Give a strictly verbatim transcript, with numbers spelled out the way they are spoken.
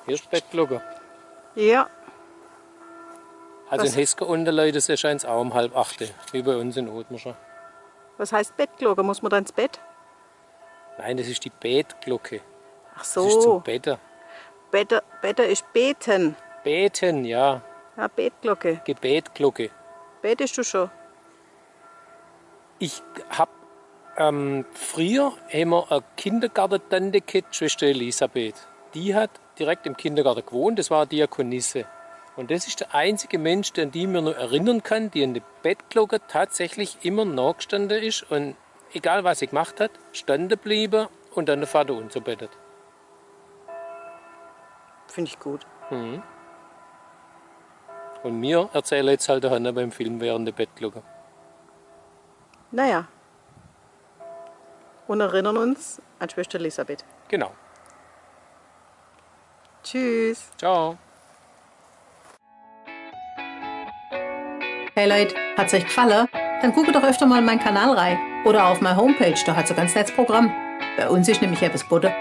Hier is Bettglocke. Ja. Also in Hesger unne, Leit, is scheint's aa um halb acht, wie bei uns in Othmarschen. Was heißt Bettglocke? Muss man da ins Bett? Nein, das ist die Betglocke. Ach so. Das ist zum Bette. Bette, Bette ist beten. Beten, ja. Ja, Betglocke. Gebetglocke. Betest du schon? Ich hab, ähm, früher haben wir eine Kindergartentante gehabt, Schwester Elisabeth. Die hat direkt im Kindergarten gewohnt, das war eine Diakonisse. Und das ist der einzige Mensch, an den ich mich noch erinnern kann, die an der Bettglocke tatsächlich immer nachgestanden ist und egal, was sie gemacht hat, stehen geblieben und dann den Vaterunser gebetet. Finde ich gut. Mhm. Und wir erzählen jetzt halt daheim beim Film während der Bettglocke. Naja. Und erinnern uns an Schwester Elisabeth. Genau. Tschüss. Ciao. Hey Leit, hat's euch gefallen? Dann guckt doch öfter mal in meinen Kanal rein oder auf meine Homepage, da hat's ein ganz nettes Programm. Bei uns ist nämlich etwas geboten.